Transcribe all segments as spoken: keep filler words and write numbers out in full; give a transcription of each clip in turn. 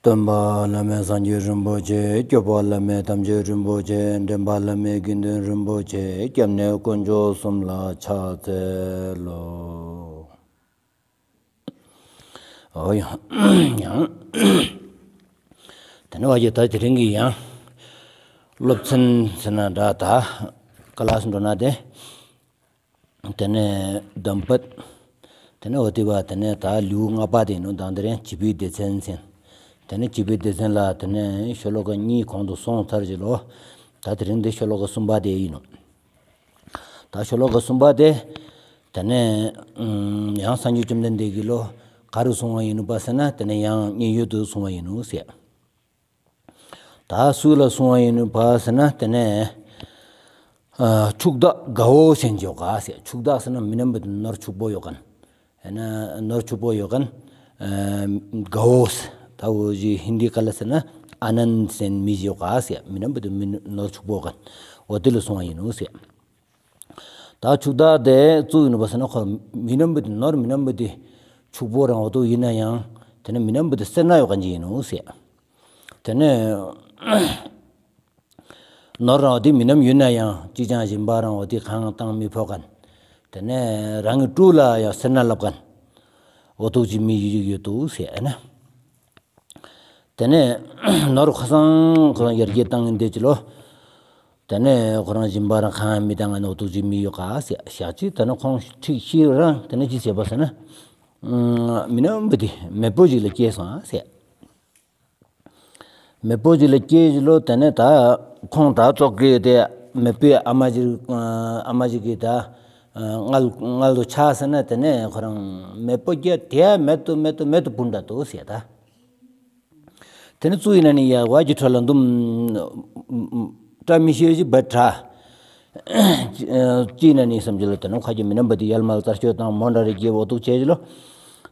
སྟོན་པ་བླ་མེད་སངས་རྒྱས་རིན་པོ་ཆེ། སྐྱོབ་པ་བླ་མེད་དམ་ཆོས་རིན་པོ་ཆེ། འདྲེན་པ་བླ་མེད་དགེ་འདུན་རིན་པོ་ཆེ། སྐྱབས་གནས་དཀོན་མཆོག་གསུམ་ལ་ཕྱག་འཚལ་ལོ། ཨོ་ཡང་། ཡང་། དེ་ནས་བ་ཡི་ད་དེ་རིང་གི་ཡང་། སློབ་ཚན་ཟེར་ན་འདྲ་ད། ཀ་ལ་སི་འགྲོ་ན་དེ། དེ་ནས་གདམས་པ། དེ་ནས་འོ་དེ་བ་དེ་ནས་ད་ལེའུ་ལྔ་པ་དེ་ནོ་དང་དེ་རིང་བྱིས་པའི་སྡེ་ཚན་ཟེར། དེ་ནས་བྱིས་པའི་སྡེ་ཚན་ལ་དེ་ནས་ཤོ་ལོ་ཀ་གཉིས་གོང་དུ་སོང་ཚར་གྱི་ལོ། ད་དེ་རིང་འདི་ཤོ་ལོ་ཀ་གསུམ་པ་དེ་ཡིན་ནོ། ད་ཤོ་ལོ་ཀ་གསུམ་པ་དེ། དེ་ནས་ཡང་སངས་རྒྱས་བཅོམ་ལྡན་འདས་ཀྱིས་ལོ། ག་རུ་གསུང་བ་ཡིན་ནོ་པ་ཟེར་ན་དེ་ནས་ཡང་མཉན་ཡོད་དུ་གསུང་བ་ཡིན་ནོ་ཟེར། ད་སུ་ལ་གསུང་བ་ཡིན་ནོ་པ་ཟེར་ན་དེ་ནས། ཨ། ཕྱུག་བདག་དགའ་བོ་ཟེར་གྱི་ཡོད་ག་ཟེར། ཕྱུག་བདག་ཟེར་ན་མི་རྣམས་པོ་དེ་ནོར་ཕྱུག་པོ་ཡོད་མཁན། ཡང་ན་ནོར་ཕྱུག་པོ་ཡོད་མཁན། ཨ། དགའ་བོ་ཟེར། ད་འོ་ཞིག་ཧིན་དི་སྐད་ལ་ཟེར་ན་ཨ་ནནྡ་ཟེར་མི་ཞིག་ཡོད་ག་ཟེར། མི་རྣམས་པོ་དེ་མི་ནོར་ཕྱུག་པོ་ཡོད་མཁན། འོ་དེ་ལ་གསུང་བ་ཡིན་ནོ་ཟེར། ད་ཕྱུག་བདག་དེ་སུ་ཡིན་ནོ་པ་ཟེར་ན་ཁོ་མི་རྣམས་པོ་དེ་ནོར་མི་རྣམས་པོ་དེ་ཕྱུག་པོ་རང་འོ་དོ་ཡིན་ན་ཡང་དེ་ནས་མི་རྣམས་པོ་དེ་སེར་སྣ་ཡོད་མཁན་ཅིག་ཡིན་ནོ་ཟེར། དེ་ནས་ནོར་རང་དེ་མི་རྣམས་ཡོད་ན་ཡང་ཅིག་ཀྱང་སྦྱིན་པ་རང་འོ་དེ་གང་བཏང་མི་ཕོད་མཁན། དེ་ནས་རང་གི་སྤྲུལ་ལ་ཡང་སེར་སྣ་ལབ་མཁན། འོ་དོ་ཅིག་མི་ཡོད་ཡོད་དོ་ཟེར་ཨ་ན། དེ་ནས་ནོར་ཁ་སང་ཁོ་རང་ཡར་རྒྱས་བཏང་གིན་བསྡད་ཀྱི་ལོ། དེ་ནས་ཁོ་རང་སྦྱིན་པ་རང་གང་ཡང་མི་བཏང་ང་ནས་འོ་དོ་ཅིག་མི་ཡོད་ག་ཟེར་ཞག་ཅིག་དེ་ནས་ཁོང་ཁྲིག་ཤི་རང་དེ་ནས་ཅི་བྱས་པ་ཟེར་ན། མི་རྣམས་པོ་དེ་མེས་པོ་ཅིག་ལ་སྐྱེས་སོང་ཟེར། མེས་པོ་ཅིག་ལ་སྐྱེས་ཀྱི་ལོ། དེ་ནས་ད་ཁོང་ད་ཙོག་གི་དེ་མེས་པོའི་ཨ་མ་ཅིག་ཨ་མ་ཅིག་གིས་ད་མངལ་མངལ་དུ་ཆགས་ཟེར་ན་དེ་ནས་ཁོ་རང་མེས་པོ་སྐྱེས་དེ་མེད་དུ་མེད་དུ་མེད་དུ་བུད་འགྲོ་འདུག་ཟེར་ད། དེ་ནས་ཙུ་ཡིན་ན་ནི་ཡ་བ་གི་ཁྲོད་ལ་འདུམ། བཀྲ་མི་ཤིས་ཤིག་བད་ཁྲ། ཅི་ན་ནི་བསམ་གྱི་ལ་དེ་ནས་ཁ་གྱི་མི་རྣམས་པ་དེ་ཡལ་མལ་རྩར་སྐྱོད་དང་མོ་འདྲ་རེ་སྐྱེ་བོ་འདུག་བྱས་ཀྱི་ལོ།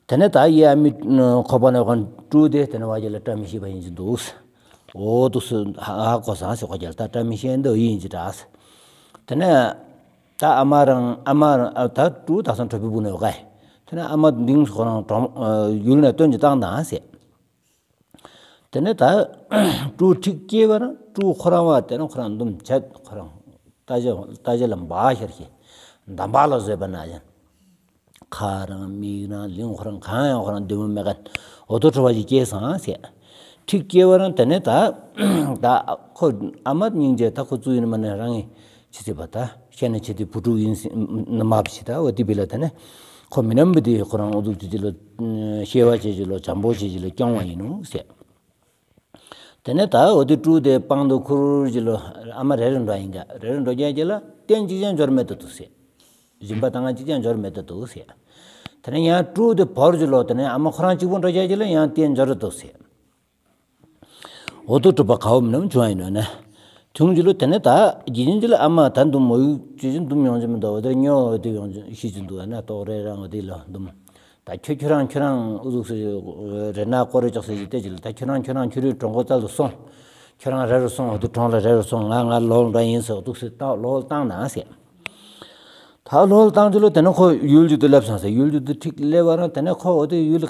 དེ་ནས་ད་ཡི་ཨ་མི་ཁོ་པ་ནས་ཁོ་སྤྲུལ་ཏེ་དེ་ནས་བ་གྱི་ལ་བཀྲ་མི་ཤིས་པ་ཡིན་གྱི་འདུག་འོ་འདུག་སུ་ཧ་གོ་སང་ཟེར་ཁོ་གྱི་ལ་ད་བཀྲ་མི་ཤིས་འདི་ཡིན་གྱི་འདྲ། དེ་ནས་ད་ཨ་མ་རང་ཨ་མ་རང་ད་སྤྲུལ་དག་སང་གྲོད་པའི་བུ་ནས་བ་ག་དེ་ནས་ཨ་མ་འདིང་ཁོ་རང་གྲོང་ཡུལ་ནས་སྟོན་གྱི་བཏང་དང་ཟེར། དེ་ནས་ད་སྤྲུལ་ཁྲིག་སྐྱེས་པ་རང་སྤྲུལ་ཁོ་རང་བ་དེ་ནས་ཁོ་རང་འདུམ་བྱས་ཁོ་རང་རྟ་ཞལ་རྟ་ཞལ་ལ་འབག་ཤར་གྱི་འདམ་བག་ལ་བཟོས་པ་ན་ཡང་ཁ་རང་མིག་རང་ལིང་ཁོ་རང་གང་ཡང་ཁོ་རང་འདུམ་མེད་མཁན་འོ་དོ་ཁྲོ་བ་ཞིག་སྐྱེས་སང་ཟེར། ཁྲིག་སྐྱེས་པ་རང་དེ་ནས་ད་ད་ཁོ་ཨ་མ་སྙིང་རྗེ་ད་ཁོ་ཙུ་ཡིན་མ་ནས་རང་གི་ཕྱི་ཚེ་བ་ད་ཤེས་ན་ཆེ་དེ་བུ་ཕྲུག་ཡིན་ཟེར་ན་མ་བྱེད་ད་འོ་དེ་བི་ལ་དེ་ནས་ཁོ་མི་རྣམས་པ་དེ་ཁོ་རང་འོ་ཙུག་ཅི་ཅི་ལ་ཤེས་པ་བྱེད་ཅི་ལ་བྱམས་པོ་བྱེད་ཅི་ལ་སྐྱོང་བ་ཡིན་ནོ་ཟེར། དེ་ནས་ད་འོ་དེ་སྤྲུལ་དེ་པང་དུ་ཁུར་ཅི་ལ་ཨ་མ་རེ་རེ་འགྲོ་ཡིན་ག་རེ་རེ་འགྲོ་རྒྱ་ཅི་ལ་རྟེན་གཅིག་ཀྱང་འབྱོར་མེད་དུ་འདུག་ཟེར། སྦྱིན་པ་བཏང་ང་གཅིག་ཀྱང་འབྱོར་མེད་དུ་འདུག་ཟེར། དེ་ནས་ཡང་སྤྲུལ་དེ་བོར་ཅི་ལ་དེ་ནས་ཨ་མ་ཁོ་རང་གཅིག་པུ་འགྲོ་རྒྱ་ཅི་ལ་ཡང་རྟེན་འབྱོར་དུ་འདུག་ཟེར། འོ་དོ་གྲུབ་པ་གའོ་མི་རྣམས་བྱུང་བ་ཡིན་ནོ་ན། དུང་རྒྱུ་ལོ་དེ་ནས་ད་རྒྱུ་རྐྱེན་ཅི་ལ་ཨ་མ་ད་འདུམ་མོ་ཡུག་ཅི་ཅི་འདུམ་ཡོང་ཅི་མི་འདུག་འོ་དེ་སྨྱོ་འོ་དེ་ཡོང་ཅི་ཤི་ཅི་འདུག་ཨ་ན་ཏོག་རེ་རང་འོ་དེ་ལ་འདུམ། ད་ཁྱོད་ཁྱོད་རང་ཁྱོད་རང་ཨུ་ཟུག་སི་རེ་ན་ཀོ་རེ་ཅོག་སི་ཅི་དེ་ཅི་ལ་ད་ཁྱོད་རང་ཁྱོད་རང་ཁྱོད་རའི་གྲོང་ཁོ་ཙལ་དུ་སོང་། ཁྱོད་རང་རེ་རུ་སོང་འོ་དེ་གྲོང་ལ་རེ་རུ་སོང་ང་ང་ལོག་འགྲོ་ཡིན་ཟེར་ཨུ་ཟུག་སི་ད་ལོག་བཏང་ན་ཟེར། ད་ལོག་བཏང་ཅི་ལོ་དེ་ནས་ཁོ་ཡུལ་ཅིག་ཏུ་སླེབས་སོང་ཟེར། ཡུལ་ཅིག་ཏུ་ཁྲིད་སླེབས་པ་རང་དེ་ནས་ཁོ་འོ་དེ་ཡུལ་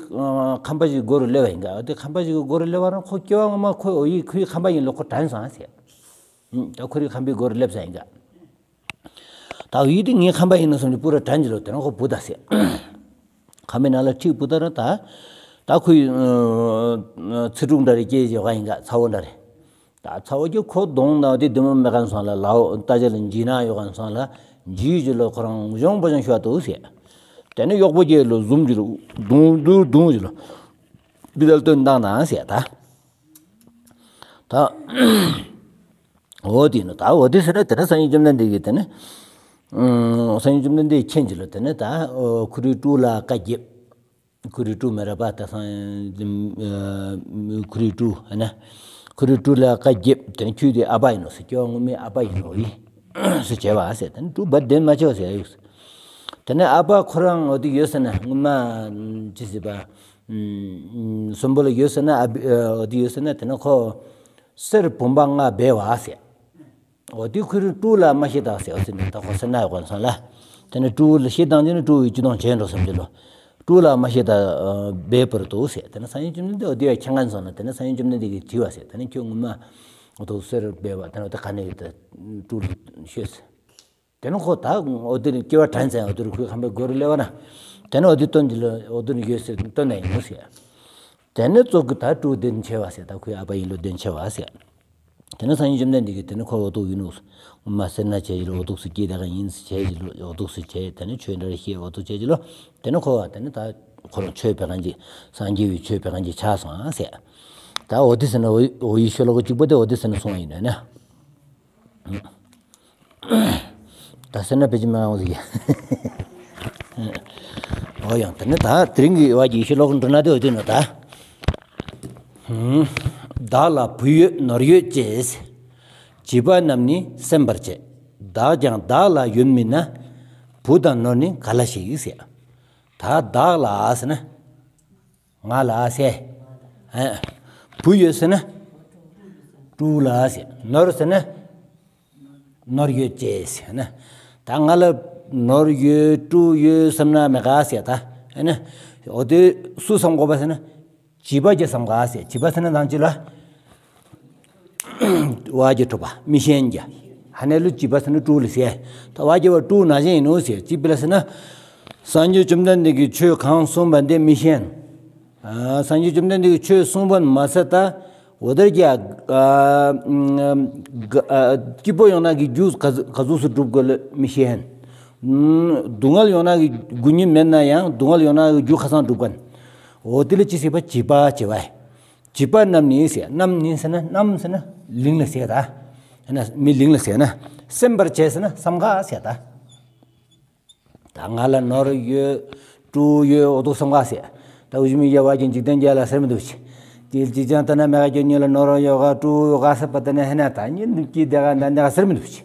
ཁམས་པ་ཞིག་སྒོ་རུ་སླེབས་པ་ཡིན་ག་འོ་དེ་ཁམས་པ་ཞིག་གི་སྒོ་རུ་སླེབས་པ་རང་ཁོ་སྐྱེ་བ་སྔོན་མ་ཁོ་འོ་ཡི་ཁོའི་ཁམས་པ་ཡིན་ལོ་ཁོ་དྲན་སོང་ཟེར། ད་ཁོ་རའི་ཁམས་པའི་སྒོ་རུ་སླེབས་ས་ཡིན་ག་ད་འོ་ཡི་དེ་ངའི་ཁམས་པ་ཡིན་ནོ་བསམ་གྱི་པུ་ར་དྲན་གྱི་ལོ་དེ་རང་ཁོ་བུ་ད་ཟེར། ཁམས་པའི་ནང་ལ་ཁྲིད་བུ་ད་ར་ད། ད་ཁོའི་ཚི་ཕྲུག་འདྲ་རེ་སྐྱེས་ཡོད་ག་ཡིན་ག་ཚ་བོ་འདྲ་རེ། ད་ཚ་བོ་ཀྱི་ཁོ་གདོང་ན་དེ་དེ་མོ་མེད་མཁན་སོང་ལ་ལའོ་ལྟ་ཅི་ལ་འཇིགས་ན་ཡོད་མཁན་སོང་ལ་འཇིགས་ཀྱི་ལོ་ཁོ་རང་གཞོང་པོ་གཞོང་ཤོར་འདུག་ཟེར། དེ་ནས་གཡོག་པོ་ཀྱི་ལོ་ཟུམ་གྱི་ལོ་རྡུང་རྡུང་རྡུང་གྱི་ལོ་སྤི་དལ་སྟོན་བཏང་ན་ཟེར་ད། ད་འོ་དེ་ནི་ད་འོ་དེ་ཟེར་ན་དེ་ནས་སངས་རྒྱས་བཅོམ་ལྡན་འདས་ཀྱིས་དེ་ནས་སངས་རྒྱས་བཅོམ་ལྡན་འདས་མཁྱེན་གྱི་ལོ་དེ་ནས་ད་ཁུ་རུའི་སྤྲུལ་ལ་བཀའ་བརྒྱབ། ཁུ་རུའི་སྤྲུལ་མེ་ར་པ་ད་སང་ཁུ་རུའི་སྤྲུལ་ཨ་ན། ཁུ་རུའི་སྤྲུལ་ལ་བཀའ་བརྒྱབ་དེ་ནས་ཁྱོད་དེ་ཨ་ཕ་ཡིན་ནོ་ཟེར་སྐྱེ་བ་སྔོན་མའི་ཨ་ཕ་ཡིན་ནོ་ཡིན། ཟེར་བྱས་པ་ཟེར་དེ་ནས་སྤྲུལ་བ་བདེན་མ་ཆོག་ཟེར་ཡོད། དེ་ནས་ཨ་ཕ་ཁོ་རང་འོ་དེ་ཡོད་ཟེར་ན་སྔོན་མ་ཅི་ཟེར་བ། གསོན་པོ་ལ་ཡོད་ཟེར་ན་ཨ་འོ་དེ་ཡོད་ཟེར་ན་དེ་ནས་ཁོ་གསེར་བུམ་པ་ལྔ་སྦས་པ་ཟེར། འོ་དེ་ཁུ་རུའི་སྤྲུལ་ལ་མ་ཤི་དང་ཟེར་བ་ཟེར་ནས་ད་ཁོ་སེར་སྣ་ཡོད་གོ་སོང་ལ། དེ་ནས་སྤྲུལ་ལ་ཤི་དང་དེ་ནས་སྤྲུལ་བའི་སྤྱི་དོན་བྱས་འགྲོ་བསམ་གྱི་ལོ། སྤྲུལ་ལ་མ་ཤེས་ད་འབད་པར་འདུག་ཟེར། དེ་ནས་སངས་རྒྱས་བཅོམ་ལྡན་འདས་འོ་དེ་བས་ཁྱེད་ང་ཚོ་ན་དེ་ནས་སངས་རྒྱས་བཅོམ་ལྡན་འདས་ཀྱིས་དྲིས་པ་ཟེར། དེ་ནས་ཁྱོད་ངོ་མ་འོ་དུ་གསེར་འབེལ་བ་དེ་ནས་འོ་དེ་ག་ནས་ཡོད་ད་སྤྲུལ་ཤོད་ཟེར། དེ་ནས་ཁོ་ད་འོ་དེ་ནས་སྐྱེ་བ་དྲན་ཙང་འོ་དེ་རུ་ཁོས་ཁམས་པའི་སྒོ་རུ་སླེབས་པ་ན། དེ་ནས་འོ་དེ་སྟོན་གྱི་ལོ་འོ་དེ་ནས་ཡོད་ཟེར་སྟོན་ནས་ཡིན་ནོ་ཟེར། དེ་ནས་གཙོ་གི་ད་སྤྲུལ་དེ་ནས་ཆེ་བ་ཟེར། ད་ཁོའི་ཨ་ཕ་ཡིན་ལོ་དེ་ནས་ཆེ་བ་ཟེར། དེ་ནས་སངས་རྒྱས་བཅོམ་ལྡན་འདས་ཀྱིས་དེ་ནས་ཁོ་འོ་དུ་ཡིན་ནོ། ངོ་མ་སེར་སྣ་བྱས་ཀྱི་ལོ་འོ་དུ་སུ་སྐྱེས་དེ་ག་ཡིན་བྱས་ཀྱི་ལོ་འོ་དུ་སུ་བྱས། དེ་ནས་ཆོས་འདྲ་བཤད་འོ་དུ་བྱས་ཀྱི་ལོ། དེ་ནས་ཁོ་བ་དེ་ནས་ད་ཁོ་རང་ཆོས་བེད་མཁན་གྱི་སངས་རྒྱས་པའི་ཆོས་བེད་མཁན་གྱི་ཆགས་སོང་ཨ་ཟེར། ད་འོ་དེ་ཟེར་ན་འོ་འོ་ཡི་ཤོ་ལོ་ཀ་གཅིག་པོ་དེ་འོ་དེ་ཟེར་ན་གསུང་བ་ཡིན་ནོ་ན། ད་སེར་སྣ་བེད་ཀྱི་མ་འོང་ཟིག་འོ་ཡང་དེ་ནི་ད་དེ་རིང་གི་བ་གི་ཤི་ལོག་འགྲོ་ན་དེ་འོ་དེ་ནོ་ད། བདག་ལ་བུ་ཡོད་ནོར་ཡོད་ཅེས། བྱིས་པ་རྣམས་ནི་སེམས་པར་བྱེད། བདག་ཀྱང་བདག་ལ་ཡོད་མིན་ན། བུ་དང་ནོར་ནི་ག་ལ་ཞིག་ཟེར། ད་བདག་ལ་ཟེར་ན། ང་ལ་ཟེར། ཨ། བུ་ཡོད་ཟེར་ན། སྤྲུལ་ལ་ཟེར། ནོར་ཟེར་ན། ནོར་ཡོད་ཅེས་ཟེར་ན། ད་ང་ལ་ནོར་ཡོད་སྤྲུལ་ཡོད་བསམ་ན་མེད་ག་ཟེར་ད། ཨ་ནི། འོ་དེ་སུ་བསམ་དགོས་པ་ཟེར་ན། བྱིས་པ་གྱིས་བསམ་ག་ཟེར། བྱིས་པ་ཟེར་ན་ནང་ཅི་ལ། བ་གྱི་གྲུབ་པ་མི་ཤེས་ཀྱི། ཧ་ནས་ལུ་བྱིས་པ་ཟེར་ན་སྤྲུལ་ལ་ཟེར། ད་བ་གྱི་བ་སྤྲུལ་ན་ཅན་ཡིན་ནོ་ཟེར། ཅི་པི་ལ་ཟེར་ན། སངས་རྒྱས་བཅོམ་ལྡན་འདས་ཀྱིས་ཆོས་གང་གསུངས་པ་འདི་མི་ཤེས། ཨ། སངས་རྒྱས་བཅོམ་ལྡན་འདས་ཀྱིས་ཆོས་གསུངས་པ་མ་ཟད་ད། འོ་དེར་གྱི། ཨ། ཨ། སྐྱིད་པོ་ཡོང་ན་གི་རྒྱུ་ག་ག་ཟུག་སུ་སྒྲུབ་དགོས་ལ་མི་ཤེས། སྡུག་བསྔལ་ཡོང་ན་གི་དགོས་ཉིན་མེད་ན་ཡང་སྡུག་བསྔལ་ཡོང་ན་གི་རྒྱུ་ཁ་སང་སྒྲུབ་མཁན། འོ་དེ་ལ་ཅི་ཟེར་བ་བྱིས་པ་བྱེད་བ། བྱིས་པ་རྣམས་ནི་ཟེར། རྣམས་ནི་ཟེར་ན་རྣམས་ཟེར་ན་ལིང་ལ་ཟེར་ད། ཨ་ན་མི་ལིང་ལ་ཟེར་ན། སེམས་པར་བྱེད་ཟེར་ན་བསམ་ག་ཟེར་ད། ད་ང་ལ་ནོར་ཡོད་སྤྲུལ་ཡོད་འོ་དོ་བསམ་ག་ཟེར། ད་འུ་ཅི་མི་ཡ་བ་ཀྱི་འཇིག་རྟེན་རྒྱལ་ལ་ཟེར་མི་འདུག་ཅི། དེ་ཅི་ཅང་ད་ན་མེ་ག་ཀྱི་ཉོ་ལ་ནོར་ཡོད་ག་སྤྲུལ་ཡོད་ག་ཟེར་བ་ད་ན་ཧེ་ན་ད་ཉིན་ཀྱི་དེ་ག་ད་འདི་ག་ཟེར་མི་འདུག་ཅི།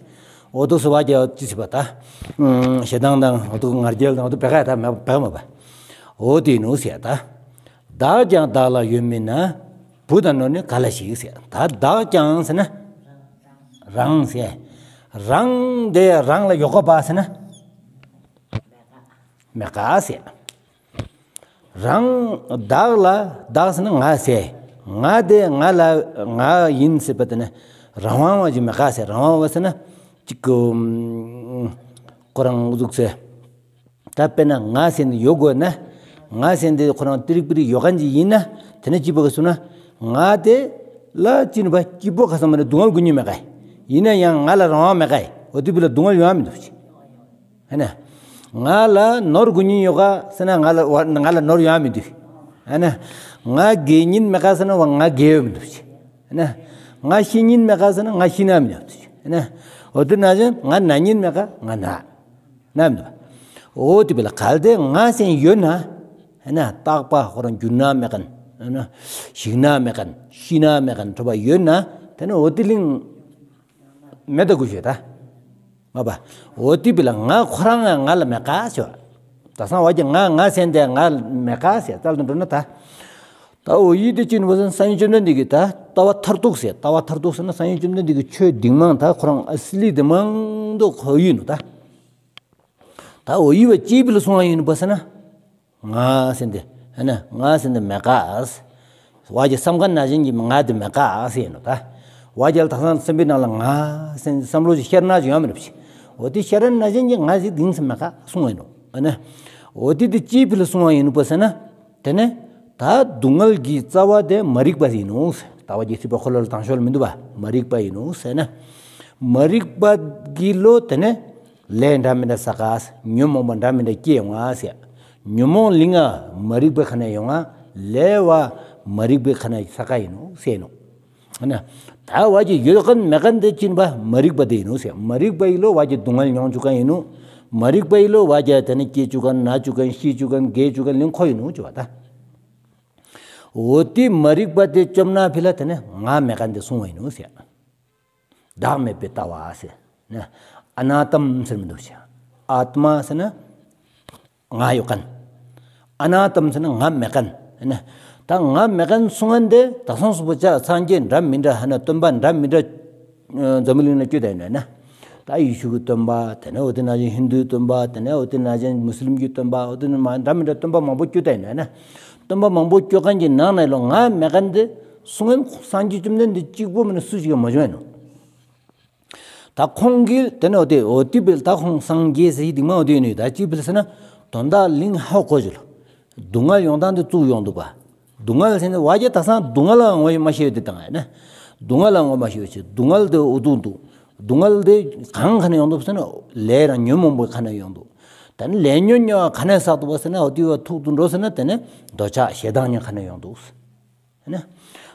འོ་དོ་སུ་བ་ཀྱི་ཅི་ཟེར་བ་ད། ཞེ་སྡང་དང་འོ་དོ་ང་རྒྱལ་དང་འོ་དོ་བེ་ག་ད་མེ་བེ་ག་མ་བ། འོ་དེ་ནུ་ཟེར་ད། བདག་ཀྱང་བདག་ལ་ཡོད་མིན་ན། བུ་དང་ནོར་ནི་ག་ལ་ཞིག་ཟེར། ད་བདག་ཀྱང་ཟེར་ན། རང་ཟེར། རང་དེ་རང་ལ་ཡོད་ག་པ་ཟེར་ན། མེད་ག་ཟེར། རང་བདག་ལ་བདག་ཟེར་ན་ང་ཟེར། ང་དེ་ང་ལ་ང་ཡིན་ཟེར་བ་དེ་ནི་རང་དབང་བ་ཞིག་མེད་ག་ཟེར། རང་དབང་བ་ཟེར་ན་ཅིག་གི། ཁོ་རང་འུ་ཟུག་ཟེར། ད་དཔེར་ན་ང་ཟེར་འདི་ཡོད་དགོས་ན། ང་ཟེར་འདི་ཁོ་རང་ཏི་རིག་པི་རིག་ཡོད་མཁན་ཅིག་ཡིན་ན། དེ་ནས་ཅི་བ་གི་སུ་ན། ང་དེ་ལ་ཅི་ནི་བ་སྐྱིད་པོ་ཁ་སང་མ་ནི་སྡུག་བསྔལ་དགོས་ཉིན་མེད་ག། ཡིན་ན་ཡང་ང་ལ་རང་དབང་མེད་ག། འོ་དེ་བི་ལ་སྡུག་བསྔལ་ཡོང་བ་མི་འདུག་ཅི། ཧེ་ན། ང་ལ་ནོར་དགོས་ཉིན་ཡོད་ག་ཟེར་ན་ང་ལ་བ་ང་ལ་ནོར་ཡོང་བ་མི་འདུག་ཧེ་ན། ང་རྒས་ཉིན་མེད་ག་ཟེར་ན་བ་ང་རྒས་ཡོད་མི་འདུག་ཅི། ཧེ་ན། ང་ཤི་ཉིན་མེད་ག་ཟེར་ན་ང་ཤི་ན་མི་འདུག་ཅི། ཧེ་ན། འོ་དེ་ན་ཅི་ང་ན་ཉིན་མེད་ག་ང་ན། ནམ་དུ། འོ་དེ་བས་ལ་གལ་ཏེ་ང་སེམས་ཡོད་ན། ཧེ་ན་རྟག་པ་ཁོ་རང་འགྱུར་ན་མེད་མཁན། ཧེ་ན། ཞིག་ན་མེད་མཁན། ཤི་ན་མེད་མཁན་གྲུབ་པ་ཡོད་ན། དེ་ནི་འོ་དེ་གླིང་། མེད་ད་དགོས་ཤོད་ད། མ་པ། འོ་དེ་བས་ལ་ང་ཁོ་རང་ང་ང་ལ་མེད་ག་ཤོད། ད་སང་བ་ཀྱི་ང་ང་སེམས་དེ་ང་མེད་ག་ཟེར་རྩལ་དུ་འགྲོ་ན་ད། ད་འོ་ཡིད་དེ་ཅི་ནི་བ་སང་སངས་རྒྱས་བཅོམ་ལྡན་འདས་ཀྱི་ད་ལྟ་བ་མཐར་ཐུག་ཟེར། ལྟ་བ་མཐར་ཐུག་ཟེར་ན་སངས་རྒྱས་བཅོམ་ལྡན་འདས་ཀྱི་ཆོས་འདིང་མང་ད་ཁོ་རང་ཨ་སི་ལི་དེ་མང་དུ་ཁོ་ཡིན་ནོ་ད། ད་འོ་ཡི་བ་ཅི་བི་ལ་གསུང་བ་ཡིན་པ་ཟེར་ན། ང་སེམས་དེ། ཧེ་ན་ང་སེམས་དེ་མེད་ག་ཨ། བ་ཀྱི་བསམ་ཁ་ན་བཞིན་གྱི་ང་དེ་མེད་ག་ཨ་ཟེར་ཡིན་ནོ་ད། བ་ཀྱི་ལ་དག་སང་སེམས་པའི་ནང་ལ་ང་སེམས་བསམ་བློ་ཞིག་ཤར་ན་ཞིག་ཡོང་མི་རུབ་ཅི། འོ་དེ་ཤར་ན་བཞིན་གྱི་ང་ཞིག་དེང་སེམས་མེད་ག་གསུང་བ་ཡིན་ནོ། ཨ་ནི། འོ་དེ་དེ་ཅི་བི་ལ་གསུང་བ་ཡིན་པ་ཟེར་ན། དེ་ནས་ད་སྡུག་བསྔལ་གྱི་རྩ་བ་དེ་མ་རིག་པ་ཡིན་ནོ། ལྟ་བ་གྱི་སྲིད་པ་འཁོར་ལོ་ལ་དང་ཤོག་ལ་མི་འདུག་པ་མ་རིག་པ་ཡིན་ནོ་ཟེར་ན། མ་རིག་པ་གི་ལོ་དེ་ནས་ལས་འདྲ་མི་འདྲ་བསགས་ག། ཉོན་མོངས་པ་འདྲ་མི་འདྲ་སྐྱེ་ཡོང་ང་ཟེར། ཉོན་མོངས་གླིང་ང་མ་རིག་པའི་ཁ་ནས་ཡོང་ང་། ལས་བ་མ་རིག་པའི་ཁ་ནས་བསགས་ག་ཡིན་ནོ་ཟེར་ནོ། ན། ད་བ་ཀྱི་ཡོད་མཁན་མེད་མཁན་དེ་ཅི་ནི་བ་མ་རིག་པ་དེ་ཡིན་ནོ་ཟེར། མ་རིག་པ་ཡི་ལོ་བ་ཀྱི་སྡུག་བསྔལ་མྱོང་བཅུག་མཁན་ཡིན་ནོ། མ་རིག་པ་ཡི་ལོ་བ་ཀྱི་དེ་ནི་སྐྱེ་བཅུག་མཁན་ན་བཅུག་མཁན་ཤི་བཅུག་མཁན་རྒས་བཅུག་མཁན་ལིང་ཁོ་ཡིན་ནོ་ཅི་བ་ད། འོ་དེ་མ་རིག་པ་དེ་བཅོམ་ན་ཕི་ལ་དེ་ནི་ང་མེད་མཁན་དེ་གསུང་བ་ཡིན་ནོ་ཟེར། བདག་མེད་པའི་ལྟ་བ་ཟེར། ན། ཨ་ན་ཏམ་ཟེར་མི་འདུག་ཅི། ཨ་ཏྨ་ཟེར་ན། ང་ཡོད་མཁན། ཨ་ན་ཏམ་ཟེར་ན་ང་མེད་མཁན། ན། ད་ང་མེད་མཁན་གསུང་མཁན་དེ་དག་སང་སུ་པོ་ཅག་སངས་རྒྱས་འདྲ་མི་འདྲ་ཧ་ན་སྟོན་པ་འདྲ་མི་འདྲ། ཨ། འཛམ་བུ་གླིང་ལ་བསྐྱོད་ད་ཡིན་ན། ད་ཡེ་ཤུ་གི་སྟོན་པ། དེ་ནས་འོ་དེ་ནང་བཞིན་ཧིན་དུའི་སྟོན་པ། དེ་ནས་འོ་དེ་ནང་བཞིན་མུ་སི་ལིམ་གྱི་སྟོན་པ། འོ་དེ་ནས་མ་འདྲ་མི་འདྲ་སྟོན་པ་མང་པོ་བསྐྱོད་བསྡད་ཡོད་ན། སྟོན་པ་མང་པོ་བསྐྱོད་མཁན་གྱི་ནང་ནས་ལོ་ང་མེད་མཁན་དེ་གསུང་མཁན་སངས་རྒྱས་བཅོམ་ལྡན་འདས་གཅིག་པོ་མིན་ན་སུ་ཞིག་ཡང་མ་བྱུང་ཡ་ནོ། ད་ཁོང་གིས་དེ་ནས་འོ་དེ་འོ་དེ་བིལ་ད་ཁོང་སངས་རྒྱས་ཟེར་ཡི་དེ་མ་འོ་དེ་ཡོད་ནི་ད་ཅི་བིལ་ཟེར་ན་དོན་དག་གླིང་ཧའོ་གོ་ཞུ་ལོ། སྡུག་བསྔལ་ཡོང་སྟངས་དེ་བཙུགས་ཡོང་འདུག་པ། སྡུག་བསྔལ་ཟེར་ནས་བ་རྒྱ་ད་སང་སྡུག་བསྔལ་ལ་ངོ་མ་ཤེས་ཡོད་དེ་དང་ཨེ་ན། སྡུག་བསྔལ་ལ་ངོ་མ་ཤེས་ཡོད་ཅེ་སྡུག་བསྔལ་དེ་འུ་དུག་འདུག་སྡུག་བསྔལ་དེ་གང་ཁ་ནས་ཡོང་འདུག་ཟེར་ན་ལས་རང་ཉོན་མོངས་པའི་ཁ་ནས་ཡོང་འདུག་ད་ནི་ལས་ཉོན་ཉོ་བ་ཁ་ནས་བསགས་འདུག་པ་ཟེར་ན་འོ་དེ་བ་ཐུག་ཏུ་འགྲོ་ཟེར་ན་དེ་ནས་འདོད་ཆགས་ཞེ་སྡང་གཉིས་ཁ་ནས་ཡོང་འདུག་ཨེ་ན།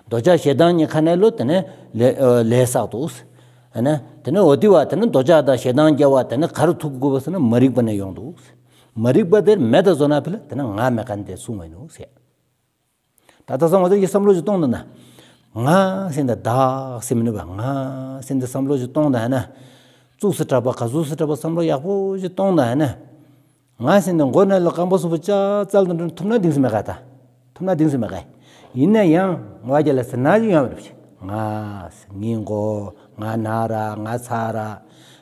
འདོད་ཆགས་ཞེ་སྡང་གཉིས་ཁ་ནས་ལོ་དེ་ནས་ལས་ལས་བསགས་འདུག་ཨེ་ན། དེ་ནས་འོ་དེ་བ་དེ་ནས་འདོད་ཆགས་དང་ཞེ་སྡང་སྐྱེ་བ་དེ་ནས་ག་རུ་ཐུག་དགོས་པ་ཟེར་ན་མ་རིག་པ་ནས་ཡོང་འདུག་མ་རིག་པ་དེར་མེད་དུ་བཟོ་ན་ཕི་ལ་དེ་ནས་ང་མེད་མཁན་དེ་གསུང་བ་ནོ་ཟེར། ད་ལྟ་སང་ང་ཚོ་ཡི་བསམ་བློ་ཞིག་གཏོང་དང་ན། ང་ཟེར་འདི་བདག་ཟེར་མི་ནུས་པ། ང་ཟེར་འདི་བསམ་བློ་ཞིག་གཏོང་དང་ན། གཙུག་སུ་དྲག་པ་ག་གཟུགས་སུ་དྲག་པ་བསམ་བློ་ཡག་པོ་ཞིག་གཏོང་དང་ན། ང་ཟེར་འདི་མགོ་ནས་ལ་རྐང་པ་སུ་པོ་ཅག་ཙལ་དུ་འགྲོ་ཐུབ་ན་དིང་སུ་མེད་ག་ད། ཐུབ་ན་དིང་སུ་མེད་ག་ཡིན་ན་ཡང་ང་རྒྱ་ལ་ཟེར་ན་ཞིག་ཡོང་བ་རེད་པ་ཞིག་ང་ཟེར་ངའི་མགོ་ང་ན་ར་ང་ཚ་ར།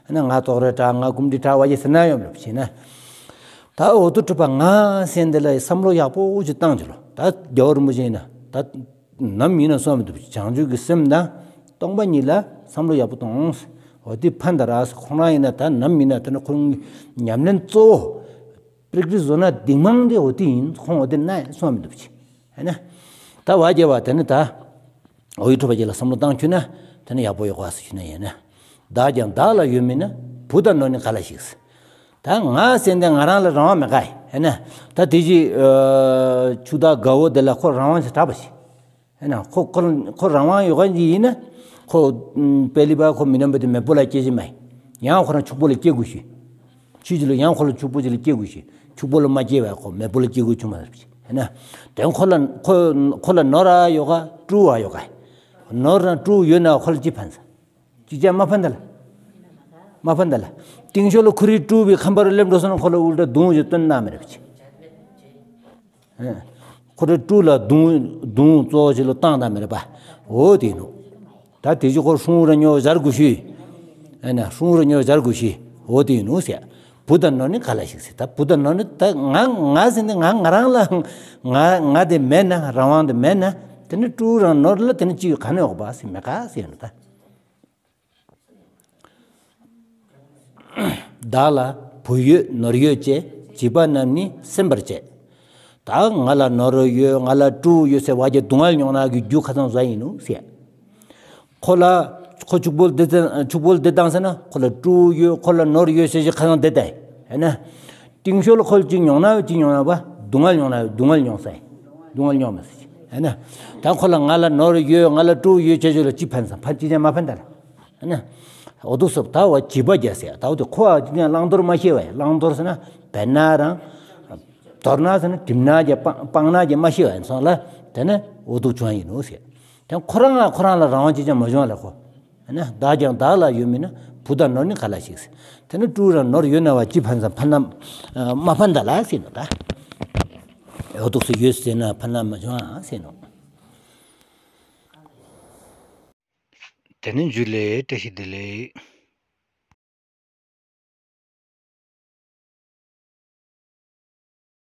ཨ་ནི་ང་ཏོག་རེ་དྲག་ང་རྐུབ་འདི་དྲག་བ་ཞིག་ཟེར་ན་ཡོང་བ་རེད་པ་ཞིག་ན། ད་འོ་དུ་གྲུབ་པ་ང་ཟེར་འདི་ལ་བསམ་བློ་ཡག་པོ་ཞིག་བཏང་བྱས་ལོ། ད་རྒྱལ་བ་རིན་པོ་ཆེ་ཡིན་ན་ད་ནམ་ཡིན་ན་གསུང་མི་འདུག་བྱང་ཆུབ་ཀྱི་སེམས་དང་སྟོང་པ་ཉིད་ལ་བསམ་བློ་ཡག་པོ་གཏོང་། འོ་དེ་ཕན་ད་ར་ཁོང་རང་ཡིན་ན་ད་ནམ་ཡིན་ན་དེ་ནི་ཁོང་ཉམས་ལེན་གཙོ་བོ་པྲེག་ཊིས་བཟོ་ན་གདིང་མང་དེ་འོ་དེ་ཡིན། ཁོང་འོ་དེ་ན་གསུང་མི་འདུག་ཅི་ཧེ་ན། ད་བ་རྒྱལ་བ་དེ་ནི་ད། འོ་ཡི་ཐུབ་པ་ཅིག་ལ་བསམ་བློ་བཏང་ཆུ་ན་དེ་ནི་ཡག་པོ་ཡོད་ག་ཟེར་ཆུ་ན་ཡིན་ན། བདག་ཀྱང་བདག་ལ་ཡོད་མིན་ན་བུ་དང་ནོར་ནི་ག་ལ་ཞིག་ཟེར། ད་ང་ཟེར་འདི་ང་རང་ལ་རང་དབང་མེད་ག་ཡིན་ན། ད་དེ་ཅི་ཆུ་དག་དགའ་བོ་དེ་ལ་ཁོ་རང་དབང་ཞིག་གྲགས་པ་ཞིག་ཡིན་ན་ཁོ་ཁོ་ཁོ་རང་དབང་ཡོད་ག་ཅིག་ཡིན་ན་ཁོ་པེ་ལི་པ་ཁོ་མི་རྣམ་པ་དེ་མེད་པོ་ལ་སྐྱེ་ཅི་མ་ཡིན་ཡང་ཁོ་རང་ཕྱུག་པོ་ལ་སྐྱེ་དགོས་ཞིག་ཆུ་ཅི་ལ་ཡང་ཁོ་ལ་ཕྱུག་པོ་ཅི་ལ་སྐྱེ་དགོས་ཞིག་ཕྱུག་པོ་ལ་མ་སྐྱེ་བས་ཁོ་མེད་པོ་ལ་སྐྱེ་དགོས་བྱུང་མ་རེད་ཅི་ཡིན་ན། དེ་ཁོ་ལ་ཁོ་ཁོ་ལ་ནོར་ར་ཡོད་ག་སྤྲུལ་བ་ཡོད་ག་ནོར་རང་སྤྲུལ་ཡོད་ན་ཁོ་ལ་ཅི་ཕན་ས། ཅི་ཅང་མ་ཕན་ད་ལ། མ་ཕན་ད་ལ། ཏིང་ཤོ་ལ་ཁོ་རི་སྤྲུལ་བའི་ཁམས་པར་སླེབས་འགྲོ་སོང་ན་ཁོ་ལ་ཨུལ་ཏྲ་གདུང་ཞིག་སྟོན་གནང་མི་རེད་ཅི། ཁོ་རི་སྤྲུལ་ལ་གདུང་གདུང་གཙོ་བོ་ཞིག་ལ་བཏང་གནང་མི་རེད་པ། འོ་དེ་ནོ། ད་དེ་ཅི་ཁོ་སྲུང་ར་ཉོ་བཞར་དགོས་ཞུས། ཨེ་ན་སྲུང་ར་ཉོ་བཞར་དགོས་ཞུས། འོ་དེ་ནོ་ཟེར། བུ་དང་ནོར་ནི་ག་ལ་ཞིག་ཟེར། ད་བུ་དང་ནོར་ནི་ད་ང་ང་ཟེར་ནི་ང་ང་རང་ལ་ང་ང་དེ་མེད་ན་རང་དབང་དེ་མེད་ན་དེ་ནི་སྤྲུལ་རང་ནོར་ལ་དེ་ནི་ཅི་ཡོད་ག་ནས་འོག་པ་ཟེར་མེད་ག་ཟེར་ནི་ད། བདག་ལ་བུ་ཡོད་ནོར་ཡོད་ཅེས། བྱིས་པ་རྣམས་ནི་སེམས་པར་བྱེད། ད་ང་ལ་ནོར་ཡོད་ང་ལ་སྤྲུལ་ཡོད་ཟེར་བ་ཀྱི་སྡུག་བསྔལ་མྱོང་ན་གི་རྒྱུ་ཁ་ཚང་བཟོ་ཡིན་ནོ་ཟེར། ཁོ་ལ་ཁོ་ཕྱུག་པོ་འདི་ཚེ་ཕྱུག་པོ་འདི་བཏང་ཟེར་ན་ཁོ་ལ་སྤྲུལ་ཡོད་ཁོ་ལ་ནོར་ཡོད་ཟེར་གྱི་ཁ་ཚང་འདི་ལྟ་ཡིན་ན། ཏིང་ཤོ་ལ་ཁོ་ལ་གཅིག་མྱོང་ན་གཅིག་མྱོང་ན་བ་སྡུག་བསྔལ་མྱོང་ན་སྡུག་བསྔལ་མྱོང་ས་ཡིན། སྡུག་བསྔལ་མྱོང་མ་ཟེར་གྱི་ཡིན་ན། ད་ཁོ་ལ་ང་ལ་ནོར་ཡོད་ང་ལ་སྤྲུལ་ཡོད་ཁྱེད་ཚོ་ལ་ཅི་ཕན་སམ་ཕན་ཅི་ཅང་མ་ཕན་ད་ལ། ཨ་ནི། འོ་དུ་སོབ་ད་བ་བྱིས་པ་རྒྱ་ཟེར་ད་འོ་དུ་ཁོ་བ་ཅི་ཅང་བླང་དོར་མ་ཤེས་བས་བླང་དོར་ཟེར་ན་བེད་ན་རང་། དོར་ན་ཟེར་ན་གྲིམ་ན་རྒྱ་སྤང་སྤང་ན་རྒྱ་མ་ཤེས་བས་སོང་ལ་དེ་ནི་འོ་དུ་བྱུང་ཡིན་ནོ་ཟེར། དེ་ཁོ་རང་ང་ཁོ་རང་ལ་རང་དབང་ཅི་ཅང་མ་བྱུང་བ་ལ་ཁོ། ཨ་ནི་བདག་ཀྱང་བདག་ལ་ཡོད་མིན་ན་བུ་དང་ནོར་ནི་ག་ལ་ཞིག་ཟེར། དེ་ནི་སྤྲུལ་རང་ནོར་ཡོད་ན་བ་ཅི་ཕན་ཙམ་ཕན་ན་མ་ཕན་ད་ལ་ཟེར་ནོ་ད། འོ་དུ་སུ་ཡོད་ཟེར་ན་ཕན་ན་མ་བྱུང་ཨ་ཟེར་ནོ། དེ་ནས་འཇུ་ལེ་བཀྲ་ཤིས་བདེ་ལེགས།